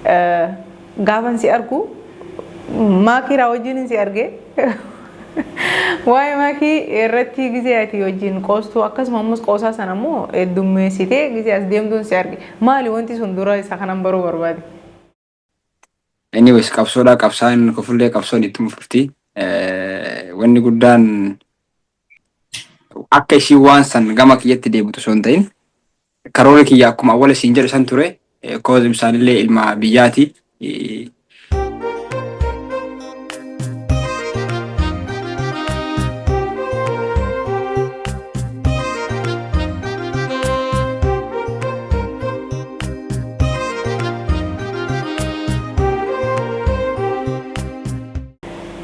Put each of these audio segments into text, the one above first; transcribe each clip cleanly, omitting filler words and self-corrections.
Gaafan si argu maakiiraa wajjin si arge. Waa'ee maakii irratti gizee ati wajjin qoostuu, akkasuma ammas qoosaa sana immoo heddummeessitee gizee as deemtuun si arge. Maali wanti sun? Dura isa kanan baruu barbaade. Anyways, qabsoodhaa qabsaan kufullee qabsoon itti fufti. Wanni guddaan akka ishii waan san gama kiyyatti deebitu osoo hin ta'in, karoora kiyya akkuma awwala isiin jedhu san ture. Cause isaanillee ilma biyyaati.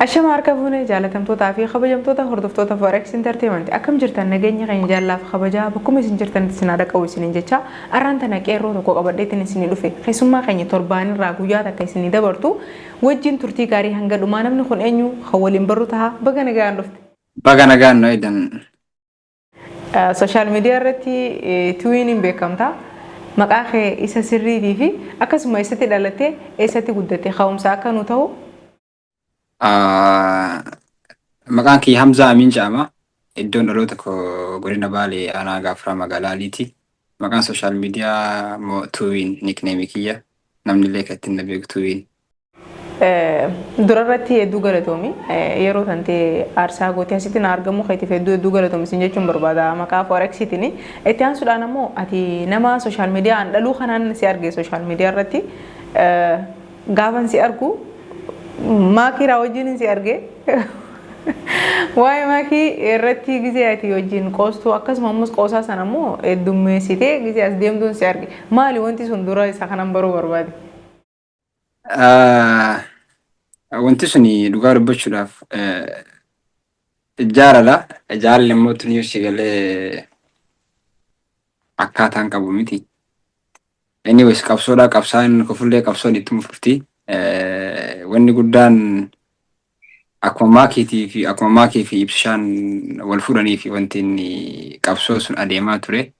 Ashama, harka fuunee, jaalatamtootaa fi kabajamtoota hordoftoota Forex Entertainment, akkam jirtan? Nageenya keenya jaallaaf kabajaa bakkuma isin jirtanitti isin haadha qabu isiniin jecha, arraan tana qeerroo tokko qabadheetiin isinii dhufe. Keessummaa keenya torbaanirraa guyyaa takka isinii dabartu wajjin turtii gaarii hanga dhumaa. Namni kun eenyu kan waliin barru taha. Baga nagaan dhufte. Baga nagaan nu eedan. Social media irratti Tuwiiniin beekamta. Maqaa kee isa sirriitii fi akkasuma eessatti dhalattee, eessatti guddatte, ka'umsa akka nu ta'u. Maqaan kiyya Hamzaa Amiin jedhama. Iddoon dhaloota koo godina Baalee, aanaa Gaafuraa, magaalaa Aliiti. Maqaan social media immoo Tuwiin, nickname kiyya. Namni illee kan ittiin na beeku Tuwiin. Dura irratti hedduu galatoomi. Yeroo tantee aarsaa gootee asitti na argamuu keetiif hedduu hedduu galatoomi isin jechuun barbaada maqaa Forexiitiin. Itti aansuudhaan ammoo ati nama social media an dhaluu kanaan si arge. Social media irratti gaafan si argu maakiiraa wajjin si arge. Waa'ee maakii irratti gizee ati wajjin qoostuu, akkasuma ammas qoosaa sana immoo heddummeessitee gizee as deemtuun si arge. Maali wanti sun? Dura isa kanan baruu barbaade. Wanti suni dhugaa dubbachuudhaaf jaalala. Jaalalli immoo tuni si galee akkaataan qabu miti. Anyways, qabsoodhaa qabsaan kufullee qabsoon itti fufti. Wanni guddaan akkuma maakii fi ibsishaan wal fuudhanii fi wanti inni qabsoo sun adeemaa ture.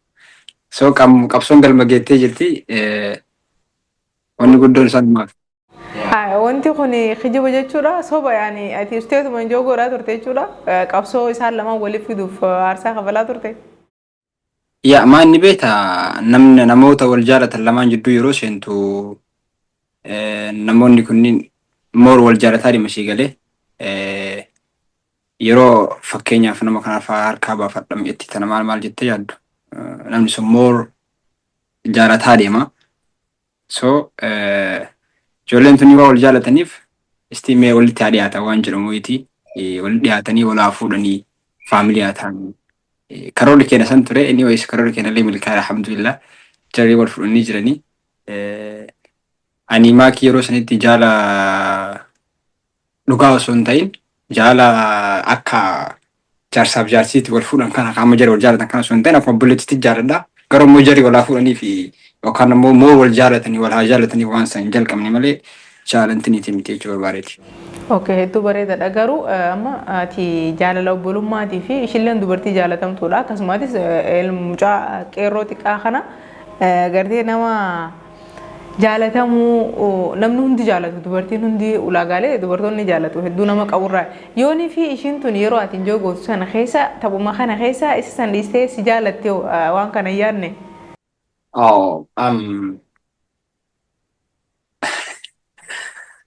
So qabsoon galma geettee jirti. Wanni guddoon isaan maaf. Wanti kun kijiba jechuudha. Soba yaani ati usteetuma injoo godhaa turte jechuudha. Qabsoo isaan lamaan waliif fiduuf aarsaa kafalaa turte. Yaa, maa inni beektaa, namni namoota wal jaalatan lamaan jidduu yeroo seentu namoonni kunniin more wal jaalataa deema, sii galee. Yeroo fakkeenyaaf nama kanaaf harkaa baafadha, mi'etti tana maal maal jettee yaaddu, namni sun more jaalataa deema. So ijoolleen tun waan wal jaalataniif istii mee walitti haa dhiyaatan waan jedhamu wayitii, walitti dhiyaatanii wal haa fuudhanii, family haa ta'anii. Karoorri keenya san ture. Anyways, karoorri keenya illee milkaa'e, alhamdulillah, jarri wal fuudhanii jiranii. Ani maakii yeroo sanitti jaala dhugaa osoo hin ta'in, jaala akka jaarsaaf jaarsiitti wal fuudhan kana, qaama jara wal jaalatan kana osoo hin ta'in, akkuma obboleettiitti jaaladha. Garuu immoo jarri wal haa fuudhanii fi yookaan immoo moo wal jaalatanii wal haa jaalatanii waan san hin jalqabne malee jaalantiniiti miti jechuu barbaadeeti. Okay, hedduu bareedaadha. Garuu amma ati jaalala obbolummaatii fi ishilleen dubartii jaalatamtuudha. Akkasumatis mucaa qeerroo xiqqaa kana gartee nama jaalatamuu namni hundi jaalatu, dubartiin hundi ulaagaalee dubartoonni jaalatu hedduu nama qaburraa. Yoonii fi ishiin tun yeroo ati injoo gootu sana keessa, taphuma kana keessa isa san dhiistee si jaalatte, waan kana hin yaadne? Oh,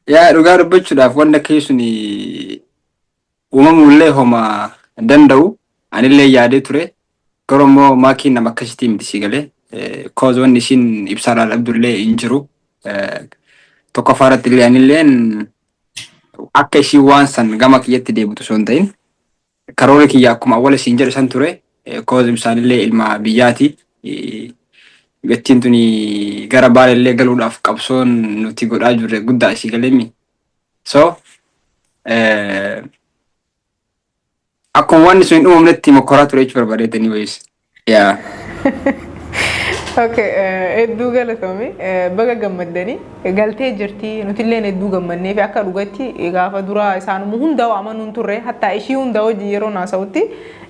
yaa, dhugaa dubbachuudhaaf wanni akkasii suni uumamullee homa danda'u anillee yaadee ture. Garuu immoo maakiin nama akkasitti miti, si galee. Cause wanni ishiin ibsaadhaa dhabdullee hin jiru. Tokkoffaa irratti illee anilleen akka ishiin waan san gama kiyyatti deebitu osoo hin ta'in, karoora kiyya akkuma awwala isiin jedhu san ture. Cause isaanillee ilma biyyaati. Gattiin tuni gara Baalellee galuudhaaf qabsoon nuti godhaa jirre guddaa, isii galeemi. So akkuma wanni sun hin uumamnetti mokkoraa ture jechuu barbaadeet, anyways. Yaa. Okay, hedduu galatoomi. Baga gammaddanii galtee jirti. Nutilleen hedduu gammannee fi akka dhugatti gaafa dura isaanuma hunda amanuun turre, hattaa ishii hunda wajjin yeroo naasa'utti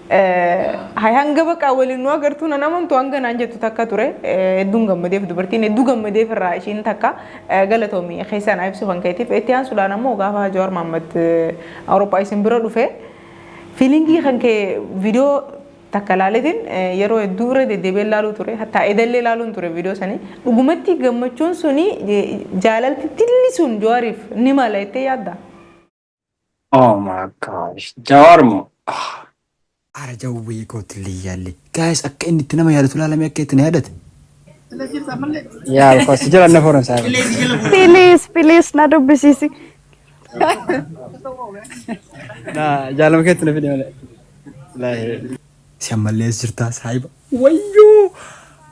Hanga bakka waliin nu agartuu nan amantu hanga naan jettu takka ture. Hedduun gammadeef, dubartiin hedduu gammadeef irraa ishiin takka. Galatoomii keessaan ibsu kan keetiif. Itti aansuudhaan ammoo gaafa Jawaar Mohaammed Awurooppaa isin bira dhufe, feelingii kan kee viidiyoo takka laaletiin yeroo hedduu irra deddeebi'ee laaluu ture, hattaa edallee laaluun ture viidiyoo sanii. Dhugumatti gammachuun suni, jaalalti tilli sun Jawaariif ni mala jettee yaadda? Oh my gosh. Jawaar moo? Ara jawwee kootti illee yaalle. Guys, akka inni itti nama yaadatu ilaalame, akka itti na yaadate. Yaa of jala na foran saa. Please, please, na dubbisiisi. Na jaalama keetti na fide malee. Wallaahi. Si ammallee as jirtaa, saahiba? Wayyoo!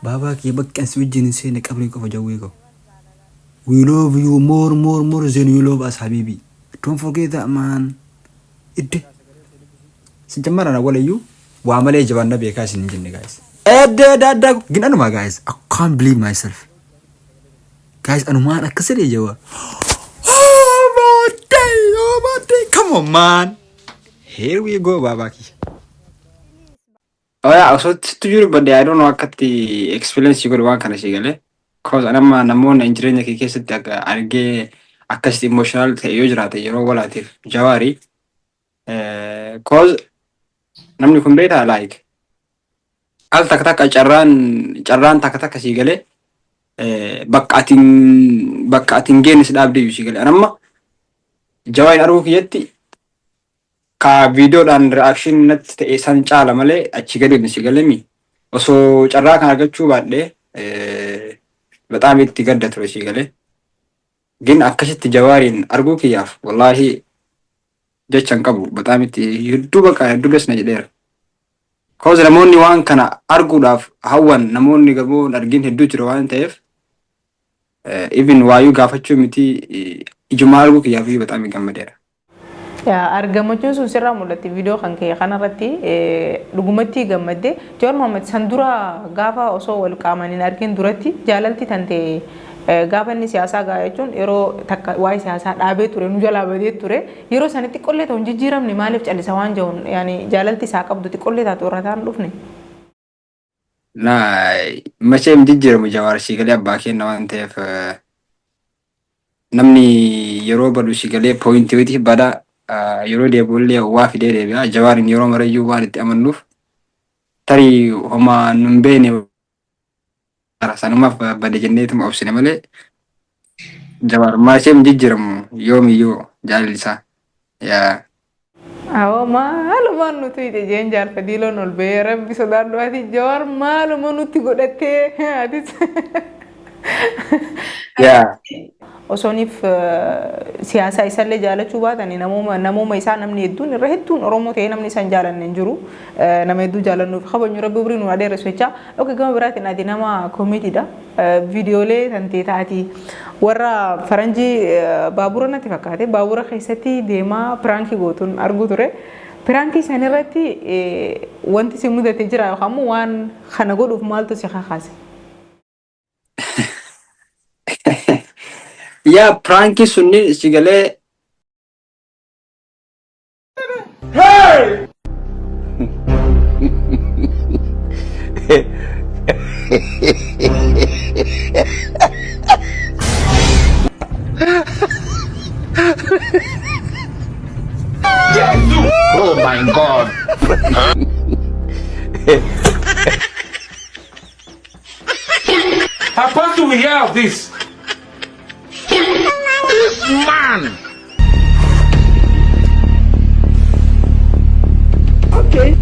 Baabaa kee bakka si wajjin hin seene qabrii qofa, jawwee koo. We love you more, more, more than you love us, habibi. Don't forget that, man. Idde. Si jammara na walayyuu waa malee jabaan na beekaa isin hin jenne, guys. Edde adda gin anuma, guys. I can't believe myself. Guys, anumaan akkas jedhee jawaa. Oh my day, oh my day. Come on, man. Here we go, baabaa kiyya. Oh yaa, osoo sitti jiru badde, I don't know akkatti experience godhu waan kana si galee. 'Cause anamma namoonni jireenya kee keessatti akka argee akkasitti emotional ta'e yoo jiraate yeroo walaatiif Jawaarii. 'Cause namni kun beektaa, like al takka takka carraan takka takka si galee bakka atiin geenne si dhaabdee si galee. Anamma Jawaariin arguu kiyyatti ka viidiyoodhaan reaction natti ta'e san caala malee achi gadi si galemi. Osoo carraa kan argachuu baadhee በጣም itti gadda ture si galee. Gin akkasitti Jawaariin arguu kiyyaaf wallaahi jecha hin qabu, በጣም itti hedduu bakka hedduu das na jedheera. 'Cause namoonni waan kana arguudhaaf hawwan, namoonni gamoo hin argin hedduu jira waan ta'eef, even waayuu gaafachuu miti, ijumaa arguu kiyyaaf iyyuu በጣም gammadeera. Argamachuun sun sirraa mul'atti viidiyoo kan kee kanarratti, dhugumatti gammadde. Jawaar Mohaammed san dura gaafa osoo wal qaamaan hin argin duratti jaalalti tan ta'e, gaafa inni siyaasaa gaa jechuun yeroo takka waa'ee siyaasaa dhaabee ture, nu jalaa badee ture, yeroo sanitti xiqqollee ta'u hin jijjiiramne, maaliif callisa waan jiruun yaani jaalalti isaa qabdu xiqqollee taatu irra ta'an dhufne. Na machee hin jijjiiramu Jawaar si galee, abbaa kenna waan ta'eef, namni yeroo badu si galee pointii wayiitiif bada, yeroo deebi'ullee waa fidee deebi'a. Jawaariin yeroo marayyuu waan itti amannuuf tarii homaa nun beene sanumaaf bade jenneetuma obsine malee, Jawaar maashee hin jijjiiramu yoomiyyuu jaalalli isaa. Yaa. Awwa, maalumaan nuti ije jeen jaalfadiiloon ol ba'ee, rabbi sodaadhu, ati Jawaar maaluma nutti godhattee atis. Yaa. Osooniif siyaasa isallee jaalachuu baatanii, namooma isaa namni hedduun irra hedduun Oromoo ta'ee namni isaan jaalanne hin jiru. Nama hedduu jaalannuuf kabajnu, rabbi umrii nu adeeressu jecha. Okay, gama biraatiin ati nama koomeediidha. Viidiyoolee tantee taati warra faranjii baabura natti fakkaate baabura keessatti deemaa prankii gootuun arguu ture. Prankii san irratti wanti si mudate jira yookaan immoo waan kana godhuuf maaltu si kakaase? Yaa, prankii sunni si galee Oh my God. Apostle will hear of this. This man. Okay.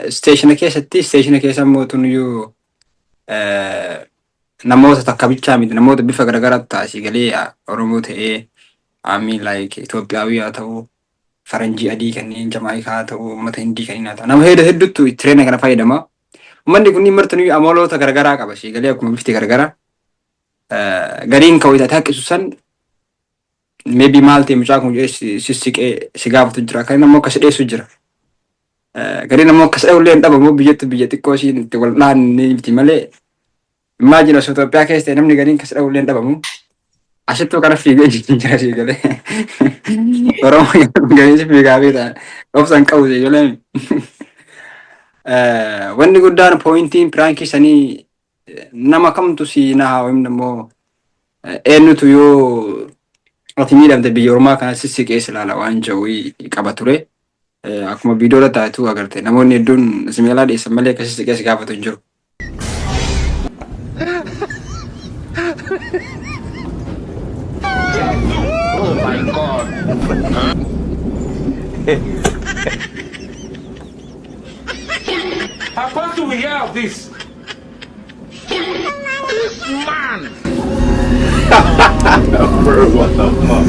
Stationa keessatti, stationa keessa immoo tunuyyuu namoota takka bichaa miti, namoota bifa garagaraatu ta'a galee, Oromoo ta'ee, I mean, like Itoophiyaawii haa ta'u, faranjii adii kanneen Jamaayikaa haa ta'u, uummata Hindii kanneen haa ta'u, nama hedduu hedduutu traina kana fayyadama. Uummanni kunniin martinuu amaloota garagaraa qaba si galee, akkuma bifti garagaraa. Gariin kan wayitaate haqqisu san maybe maal ta'e mucaa kun jedhee sissiqee si gaafatu jira. Kan immoo akkas dheessu jira. Gariin ammoo akkas dha'ullee hin dhabamu, biyyattu biyya xiqqoo ishiin itti wal dhahan miti malee. Imagine osoo Itoophiyaa keessa ta'e namni gariin akkas dha'ullee hin dhabamu. Asittuu kana fiigee jira sii galee. Oromoo gariin si fiigaa beektaa obsa hin qabu sii galee. Wanni guddaan pointiin prankii sanii nama kamtu si nahaa yookiin immoo eenyutu yoo ati miidhamte biyya ormaa kana sissiqee si ilaala waan jedhu qaba ture. Akkuma viidiyoo irra taatu agarte, namoonni hedduun si meelaa dhiyeessan malee akka sissiqee si gaafatu hin jiru. Oh my God. How come do we hear of this? This man. Bro, what the fuck?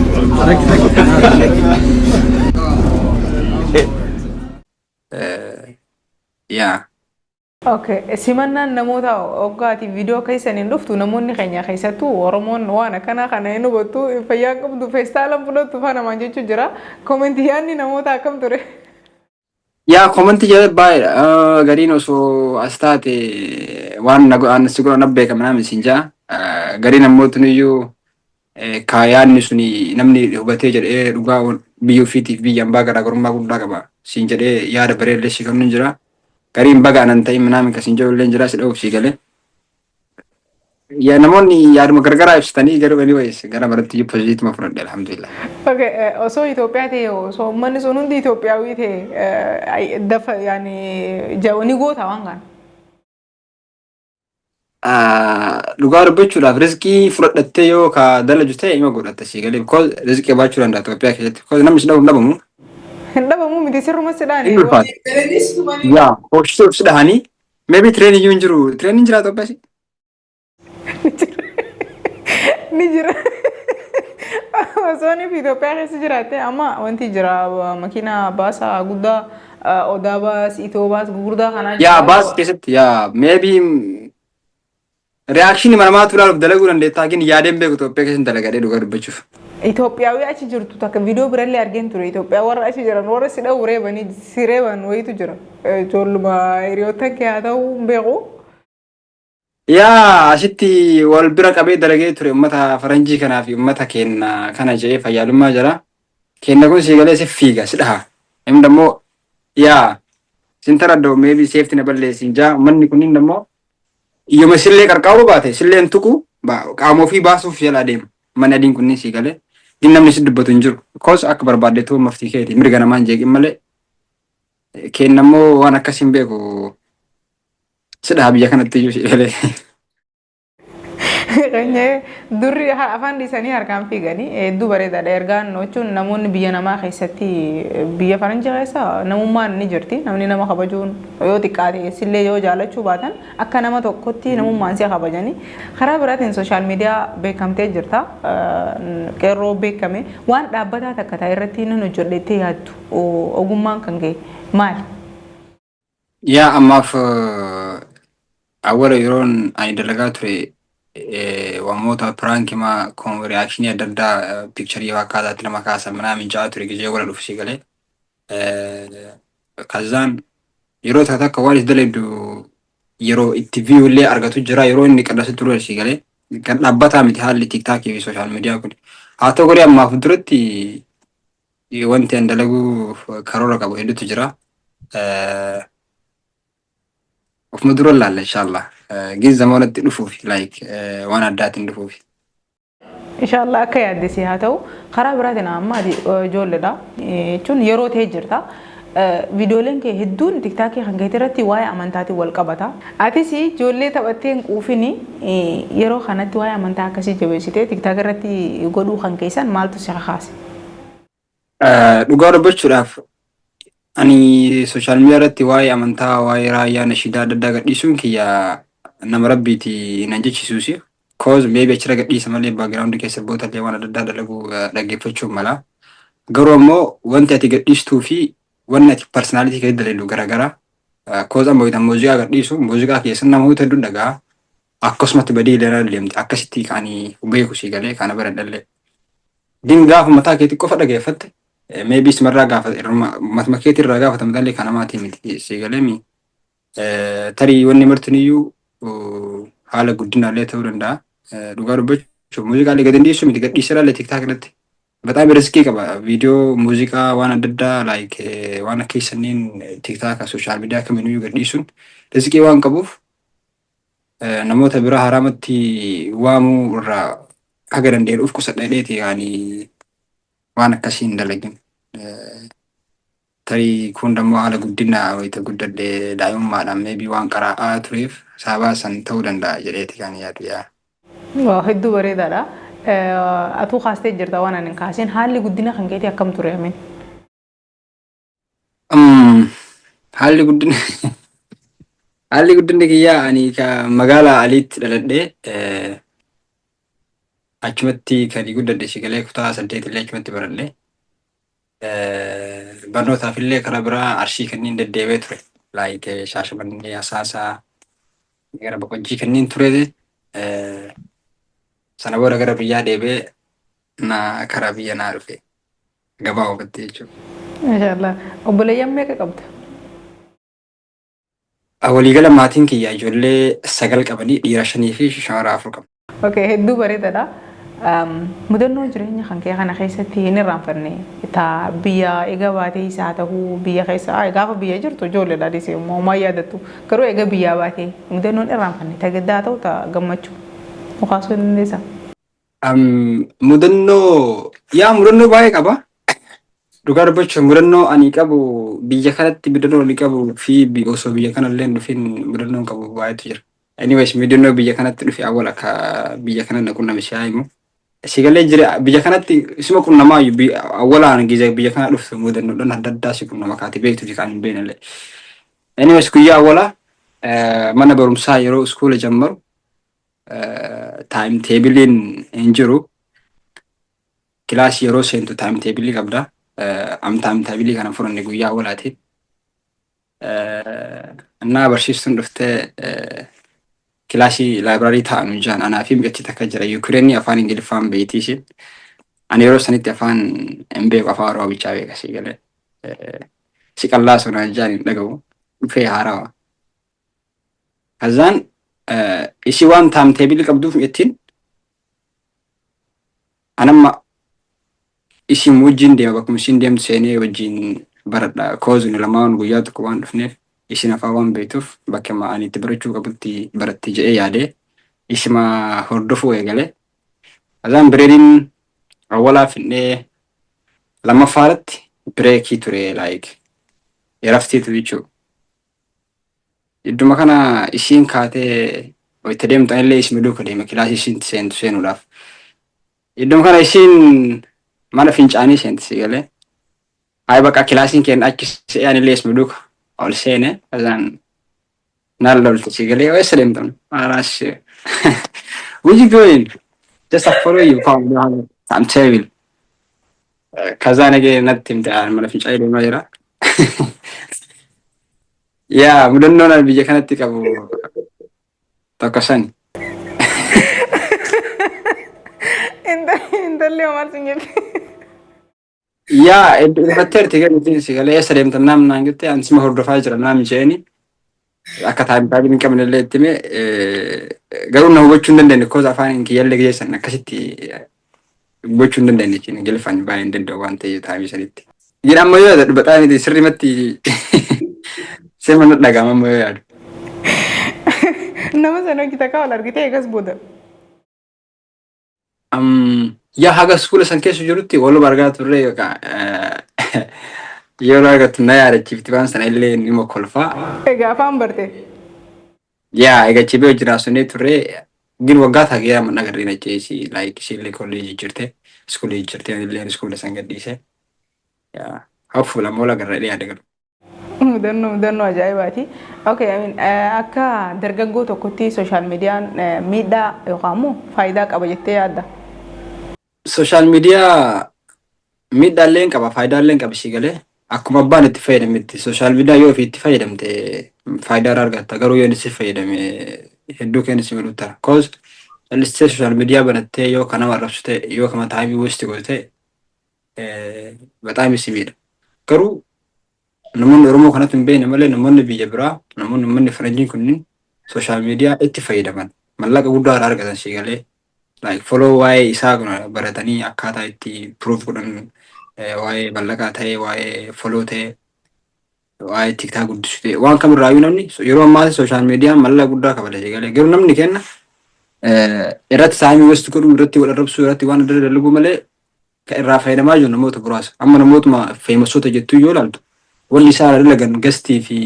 Yaa. Okay, simannaan namoota hoggaati viidiyoo keessan hin dhuftu, namoonni keenya keessattuu Oromoon waan akkanaa kana hin hubattu, fayyaa qabdu, feestaalan fudhattu faana namaan jechuu jira. Commentii yaadni namoota akkam ture? Yaa, commentii jala baay'eedha. Gariin osoo as taate waan na godhan si godhan beekama namni siin ja'a. Gariin ammoo tuniyyuu kaayaanni suni namni hubatee jedhee dhugaa biyya ofiitiif biyya ambaa garaagarummaa guddaa qaba siin jedhee yaada bareedaa si kennu jira. Gariin baga anan ta'in minaamin kasiin jedhu illee jira, si dha'uuf sii galee. Yaa, namoonni yaaduma gargaraa ibsatanii, garuu anyways gara baratti positiveuma fudhadhe, alhamdulillah. Okay, osoo Itoophiyaa ta'e, osoo uummanni sun hundi Itoophiyaawii ta'e, dafa yaani ni goota waan kana? Dhugaa dubbachuudhaaf riskii fudhadhattee yoo ka dalaju ta'e ima godhatta sii galee, because riskii qabaachuu danda'a Itoophiyaa keessatti, because namni si dhabu hin dhabamu. Hin dhabamu miti, sirruma si dhaani. Inni ulfaata. Yaa, hoosisuuf si dhahanii maybe train iyyuu hin jiru. Train jira Itoophiyaa? Ni jira. Osoo inni Itoophiyaa keessa jiraatte, amma wanti jira, makiina baasaa guddaa, Odaa Bus, Ethio Bus gurguddaa kanaa. Yaa, bus keessatti yaa, maybe reactionii namaatu ilaaluuf dalaguu dandeettaa, gin yaadeen beeku Itoophiyaa keessatti dalagadhee dhugaa dubbachuuf. Itoophiyaawii achi jirtu takka viidiyoo birallee argeen ture. Itoophiyaa warra achi jiran, warra si dha'u reebanii si reeban wayitu jira. Ijoolluma hiriyoota kee haa ta'u hin beeku. Yaa, asitti wal bira qabee dalagee ture uummata faranjii kanaa fi uummata keenya kana jedhee fayyaalummaa jira. Kenna kun si galee si fiiga si dhaha. Inni immoo yaa sin taradda'u, maybe safety na balleessin jaa. Uummanni kunniin immoo iyyuma sillee qarqaaruu baate sillee hin tuqu, qaama ofii baasuuf jala adeema. Manni adiin kunniin si galee. Gin namni si dubbatu hin jiru. Because akka barbaaddeetu maftii keeti mirga namaan jeeqin malee. Kenna immoo waan akkasii hin beeku. Si dhaha biyya kanatti iyyuu si galee. Keenya durri afaan dhiisanii harkaan fiiganii hedduu bareedaadha. Ergaan jechuun namoonni biyya namaa keessatti, biyya faranjii keessa namummaan ni jirti. Namni nama kabajuun yoo xiqqaate sillee yoo jaalachuu baatan akka nama tokkotti namummaan si kabajanii. Karaa biraatiin social media beekamtee jirta. Qeerroo beekame waan dhaabbataa takka ta'e irratti nan hojjedhettee yaaddu ogummaan kan ga'e maali? Yaa, ammaaf awwala yeroon ani dalagaa ture wamoota prankimaa reactionii adda addaa, picturii akkaataatti nama kaasan manaa ja'a ture gizee wala dhufu si galee. Kazaan yeroo takka takka waan itti dalagdu yeroo itti view illee argatu jira, yeroo inni qannasuu ture si galee, kan dhaabbataa miti haalli TikTokii fi social media kun. Haa ta'u garuu ammaaf duratti wanti an dalaguuf karoora qabu hedduutu jira. Ofuma dura laalla inshallah. Gin zamanatti dhufuuf like waan addaatiin dhufuuf. Inshallah akka yaaddesi haa ta'u. Karaa biraatiin amma ati ijoolleedha jechuun yeroo ta'e jirta. Viidiyooleen kee hedduun TikTokii kan keetii irratti waa'ee amantaatiin wal qabata. Atis ijoollee taphattee hin quufini, yeroo kanatti waa'ee amantaa akkasii jabeessitee TikTok irratti godhuu kan keessan maaltu si kakaase? Dhugaa dubbachuudhaaf ani social media irratti waa'ee amantaa, waa'ee raayyaa, nashiidaa adda addaa gadhiisuun kiyya nama rabbiiti nan jechisuusi. Cause maybe achirra gadhiisa malee background keessa boota illee waan adda addaa dalaguu dhaggeeffachuun mala. Garuu ammoo wanti ati gadhiistuu fi wanni ati personality kee dalagdu garaagara. Cause amma wayita muuziqaa gadhiisu muuziqaa keessa namoota hedduu dhaga'a. Akkasumatti badii illee deemte akkasitti kan beeku si galee kana baradhallee. Din gaafa mataa keetii qofa dhageeffatte Maybe isimarraa gaafa matuma keetii irraa gaafatamta illee kan namaatii miti, si galeemi. Tarii wanni martiniyyuu haala guddinaallee ta'uu danda'a. Dhugaa dubbachuuf muuziqaalee gadi dhiisuu miti, gadhiiseera illee TikTok irratti. Bataam risk qaba. Viidiyoo muuziqaa waan adda addaa like waan akka sanniin TikTok, social media kamiiniyyuu gadhiisuun risk waan qabuuf, namoota biraa haraamatti waamuu irraa haga danda'e of qusadha jedheeti yaani waan akkasii hin dalagin. Tarii kun dammoo haala guddina wayita guddadhee daa'imummaadhaan maybe waan qaraa'aa tureef sababa san ta'uu danda'a jedheeti kan yaadu yaa. Waa hedduu bareedaadha. Atuu kaastee jirta waan ani hin kaasin, haalli guddina kan keetii akkam ture, Amin? Haalli guddinni kiyyaa ani ka magaalaa Aliitti dhaladhee, achumatti kan guddadhe, sigalee kutaa 8 illee achumatti baradhe. Barnootaaf illee karaa biraa Arsii kanneen deddeebi'ee ture. Like Shaashamannee, Asaasaa, gara Boqojjii kanneen ture. Sana booda gara biyyaa deebi'ee na karaa biyya naa dhufe. Gabaabumatti jechuudha. Maashaallah. Obboleeyyan meeqa qabda? Waliigala maatiin kiyya ijoollee sagal qabanii, dhiira shanii fi shamara afur qabu. Okay, hedduu bareedaadha. Mudannoo jireenya kan kee kana keessatti hin irraanfanne, taa biyya eega baatee isaa ta'uu, biyya keessa gaafa biyya jirtu ijoolleedha dhiisee immoo homaa yaadattu, garuu eega biyyaa baatee mudannoon irraanfanne, ta gaddaa ta'u, ta gammachuu, nu kaasuu ni dandeessaa? Mudannoo, yaa, mudannoo baay'ee qaba. Dhugaa dubbachuuf mudannoo ani qabu biyya kanatti, mudannoo ani qabu fi osoo biyya kana illee hin dhufin mudannoon qabu baay'eetu jira. Anyways, mudannoo biyya kanatti dhufe awwal akka biyya kana na qunname siyaa himu. Sigalee jira, biyya kanatti isuma qunnamaa awwalaan giza biyya kana dhuftu mudannoodhaan adda addaa si qunnama, kaati beektu fi kan hin beekne illee. Anyways, guyyaa awwalaa mana barumsaa yeroo iskuula jammaru time tableiin hin jiru. Kilaasii yeroo seentu time table qabda. Am time table kana fudhanne guyyaa awwalaati. Innaa barsiistuun dhuftee kilaasii library taa'an jaan, anaa fi mucattii takka jira. Yuukireenii afaan Ingiliffaan beektii isheen. Ani yeroo sanitti afaan hin beeku, afaan Oromoo bichaa beeka, si galee. Si qallaa sonaan jaan hin dhaga'u. Dhufee haarawa. Kazaan ishii waan time table qabduuf mucattiin anamma isin wajjin deema, bakkuma isin deemtu seenee wajjin baradha. Koozuni lamaan guyyaa tokko waan dhufneef, isin afaan waan beektuuf bakka ani itti barachuu qabutti baratti jedhee yaadee isima hordofuu eegale. Kazaan bireediin awwalaa fidnee lammaffaa irratti break ture, like raftiitu jechuudha. Idduma kana ishiin kaatee itti deemtu, anillee isuma duuka deema kilaasii ishiin seentu seenuudhaaf. Idduma kana ishiin mana fincaanii seenti, si galee. Hayi, bakka kilaasiin keenya achi se'ee anillee isuma duuka ol seene. Kazaan naan lolte, si galee, eessa deemtan? Araas. Where you going? Just I follow you, come down. I'm terrible. Kazaan egee natti himte, mana fincaanii deemaa jira. Yaa, mudannoon ani biyya kanatti qabu tokko sani. Intalli maal sin jette? Yaa, irfatteerti gadi, si galee, eessa deemtan naam naan jette, ani sima hordofaa jira naam jeeni. Akka time table hin qabne illee itti hime, garuu na hubachuu hin dandeenye, 'cause afaan kiyyallee geessan akkasitti hubachuu hin dandeenye jechuun Ingiliffaan baay'ee hin danda'u waan ta'eef time sanitti. Jedha amma yoo yaadu baxaa sirrimatti sirma na dhaga'ama amma yoo yaadu. Nama sana hojii takka wal argitee eegas booda? Yaa, haga iskuula san keessa jirutti waluma argaa turre, yookaan yeroo argattu na yaadachiifti, waan sana illee nima kolfaa. Egaa afaan barte. Yaa, egaa chibee hojii raasonee turre, gin waggaa taagee amma agarreen acheesi, like ishee kolleejii jirte, iskuulii jirte, illee iskuula san gadhiise. Yaa, hopeful amma wal agarra yaada galu. Mudannoo ajaa'ibaati. Okay, I mean, akka dargaggoo tokkotti social mediaan miidhaa yookaan immoo faayidaa qaba jettee yaadda? Social media miidhaallee hin qaba, faayidaallee hin qaba, ishii galee. Akkuma abbaan itti fayyadametti, social media yoo ofii itti fayyadamte faayidaa irraa argatta, garuu yoo inni si fayyadame hedduu keenya si miidhuu ta'a. 'Cause callistee social media banattee yoo kan nama arrabsu ta'e, yoo kama time waste goote ta'e. Bataam si miidha. Garuu namoonni Oromoo kanatti hin beekne malee, namoonni biyya biraa, namoonni uummanni faranjiin kunniin social media itti fayyadaman mallaqa guddaa irraa argatan, si galee? Like follow waa'ee isaa kun baratanii akkaataa itti proof godhan, waa'ee mallaqaa ta'ee, waa'ee follow ta'ee, waa'ee TikTok guddisuu ta'ee, waan kamirraayyuu namni yeroo ammaa social mediaan mallaqa guddaa kabala, si galee? Garuu namni kenna irratti time waste godhuu, irratti wal arrabsuu, irratti waan adda adda dalaguu malee kan irraa fayyadamaa jiru namoota muraasa. Amma namootuma famousoota jettuu yoo ilaaltu, wanni isaan dalagan guestii fi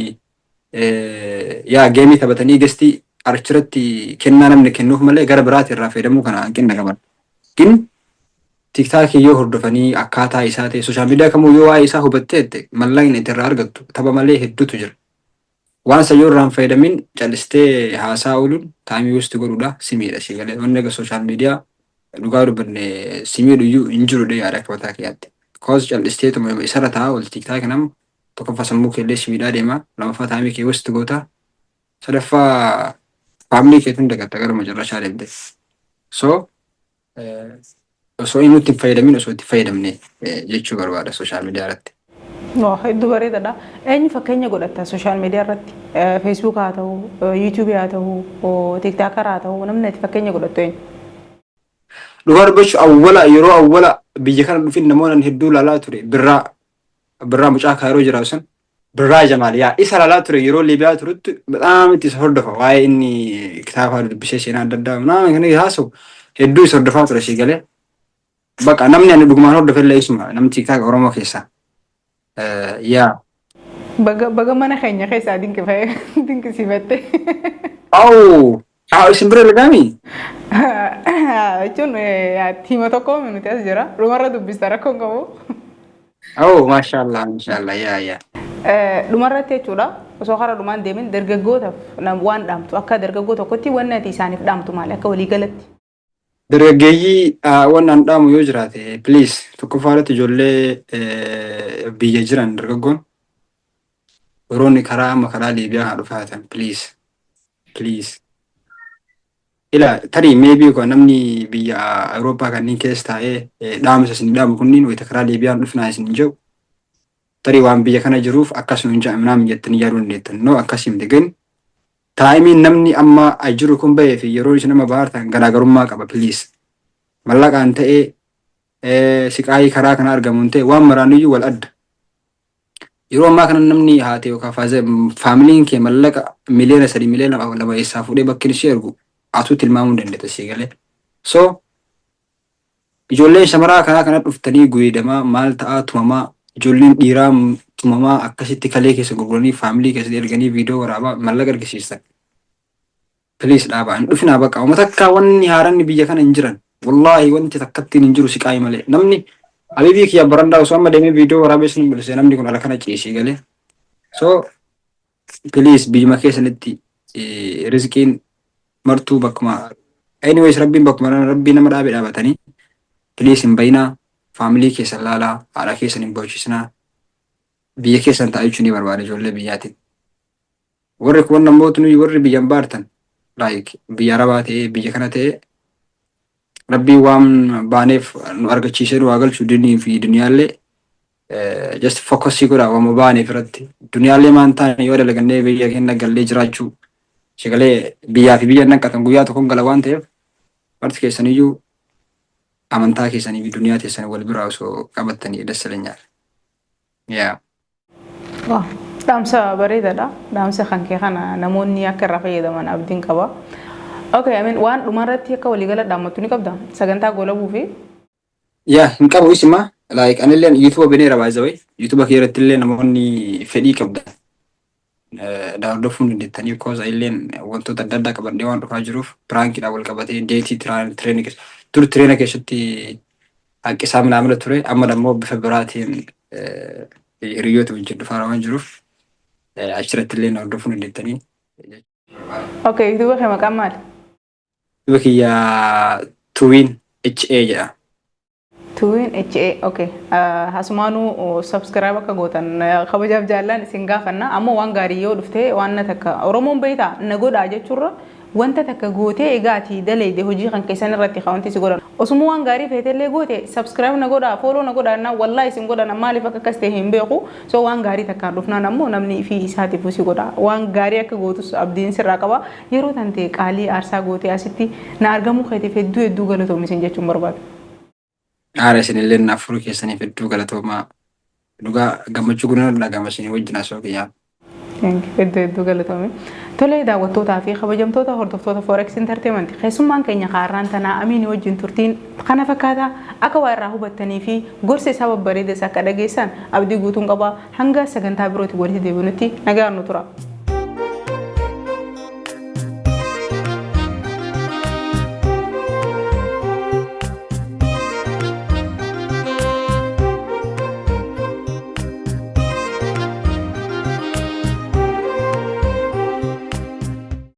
yaa gameii taphatanii guestii achirratti kennaa namni kennuuf malee gara biraati irraa fayyadamuu kana hanqina qaban. Gin TikTokii yoo hordofanii akkaataa isaa ta'e, social media kamuu yoo waa'ee isaa hubattee, mallaqni itti irraa argattu tapha malee hedduutu jira. Waan isa yoo irraa hin fayyadamin callistee haasaa ooluun time waste godhuudha, si miidha, si galee? Wanni akka social media dhugaa dubbanne si miidhu iyyuu hin jiru yaada akka mataa kiyyaatti. Cause callisteetuma isarra taa'aa oolti. TikTok nama tokkoffaa sammuu kee illee si miidhaa deema, lamaffaa time kee waste goota, sadaffaa family keetu dagatta garuma carrashaa deemte. So osoo inni itti hin fayyadamin, osoo itti fayyadamne jechuu barbaada social media irratti. Waa hedduu bareedaadha. Eenyu fakkeenya godhatta social media irratti? Facebook haa ta'u, YouTubeii haa ta'u, TikToker haa ta'u, namni ati fakkeenya godhattu eenyu? Dhugaa dubbachuu, awwala yeroo awwala biyya kana dhufin namoonni hedduu ilaalaa ture Birraa, Birraa mucaa Kaayiroo jiraatu san, Birraa Jamaal. Yaa isa ilaalaa ture yeroo Liibiyaa turutti. Bataam itti isa hordofa, waa'ee inni kitaaba dubbisee, seenaa adda addaa nama kana haasa'u hedduu isa hordofaa ture, si galee? Bakka namni ani dhugumaan hordofe illee isuma, namni TikTok Oromoo keessaa. Yaa. Baga baga mana keenya keessaa dinqisiifatte. Awu! Haa, isin bira lagaami? Jechuun tiima tokko nuti as jira. Dhumarra dubbista, rakkoon qabu. Awu, maashaallah, maashaallah, yaa yaa. Dhumarratti jechuudha, osoo karaa dhumaan deemin, dargaggootaaf waan dhaamtu, akka dargaggoo tokkotti wanni ati isaaniif dhaamtu maali akka waliigalatti? Dargaggeeyyii waan an dhaamu yoo jiraate, please, tokkoffaa irratti ijoollee biyya jiran, dargaggoon yeroonni karaa amma karaa Liibiyaa kana dhufaa jirtan, please, please. Ila tarii maybe kun namni biyya Awurooppaa kanneen keessa taa'ee dhaamsa isin dhaamu kunniin wayita karaa Liibiyaan dhufnaa isin jedhu, tarii waan biyya kana jiruuf akkasuma hin jedhamu jettanii yaaduu dandeettan. No, akkasii miti. Gin timeiin namni amma jiru kun bahee fi yeroo isin amma baartan garaagarummaa qaba, please. Mallaqaan ta'ee, siqaayii karaa kana argamuun ta'e, waan maraaniyyuu wal adda. Yeroo ammaa kana namni haate yookaan familyn kee mallaqa 3 miliyoona, 2 miliyoona eessaa fuudhee bakki ishee ergu atuu tilmaamuu hin dandeetta, si galee? So ijoolleen shamaraa karaa kana dhuftanii gudeedamaa, maal ta'aa, tumamaa, ijoolleen dhiiraa tumamaa, akkasitti kalee keessa gurguranii family keessatti erganii viidiyoo waraabaa mallaqa argisiisan. Please dhaabaa, hin dhufinaa bakka. Uummata akka wanni haaranni biyya kana hin jiran. Wallaahi wanti takkattiin hin jiru siqaayii malee. Namni habiibii kiyya barandaa osoo amma deemee viidiyoo waraabee sun mul'ise, namni kun ala kana ciisii galee. So please, biyyuma keessanitti rizqiin martuu bakkuma, anyways, rabbiin bakkuma rabbii nama dhaabe dhaabatanii, please hin bayinaa, family keessan laalaa, haadha keessan hin boochisnaa, biyya keessan taa'aa jechuun ni barbaada ijoollee biyyaatiin. Warri kun namoota nuyi warri biyyan baartan, like biyya Arabaa ta'ee, biyya kana ta'ee, rabbiin waan baaneef nu argachiisee nu haa galchu. Dinii fi duniyaallee just focusii godhaa waan baaneef irratti. Duniyaallee maan taane yoo dalagannee biyya keenya gallee jiraachuu shagalee biyyaa fi biyya naqatan guyyaa tokkoon gala waan ta'eef, marti keessaniyyuu amantaa keessanii fi duniyaa teessanii wal biraa osoo qabattanii dassalenyaadha. Yaa. Waa, dhaamsa bareedaadha. Dhaamsa kan kee kana namoonni akka irraa fayyadaman abdiin qaba. Okay, I mean, waan dhumarratti akka waliigala dhaammattu ni qabda? Sagantaa goolabuu fi Yaa, hin qabu isima. Like anillee YouTube bineera, by the way. YouTube kee irratti illee namoonni fedhii qabdan hordofuu dandeettanii, cause illeen wantoota adda addaa qabannee waan dhufaa jiruuf, prankiidhaan wal qabatee, dateii traina keessa dur traina keessatti haqqisaa minaamila ture, amma immoo bifa biraatiin hiriyoota wajjin dhufaa waan jiruuf, achirratti illee hordofuu dandeettanii. Okay, YouTube kee maqaan maali? YouTube kiyya Tuwiin HA jedha. Tuwiin HA, okay. Asumaanuu subscribe akka gootan kabajaaf jaallaan isin gaafanna. Ammoo waan gaarii yoo dhufte, waan na takka Oromoon beektaa na godhaa jechuurra Wanta takka gootee egaa ati daleeyde hojii kan keessan irratti ka wanti si godhan. Osuma waan gaarii feetellee goote subscribe na godhaa, follow na godhaa jennaan wallaahi isin godhan, maaliif akka akkas ta'e hin beeku. So waan gaarii takkaan dhufnaan ammoo namni ifii isaatiifuu si godha. Waan gaarii akka gootus abdiin sirraa qaba. Yeroo tante qaalii aarsaa gootee asitti na argamuu keetiif hedduu hedduu galatoomi isin jechuun barbaada. Haara, isinillee naaf furuu keessaniif hedduu galatoomaa. Dhugaa gammachuu guddaan dhagama isinii wajjin haasa'uu kiyyaaf. Hedduu hedduu galatoomi. Tolee, daawwattootaa fi kabajamtoota hordoftoota Forex Entertainment, keessummaan keenya kaarraan tanaa Amiinii wajjin turtiin kana fakkaata. Akka waa irraa hubattanii fi gorsa isaa babbareedas akka dhageessan abdii guutuun qaba. Hanga sagantaa birootti walitti deebinutti nagaan nu tura.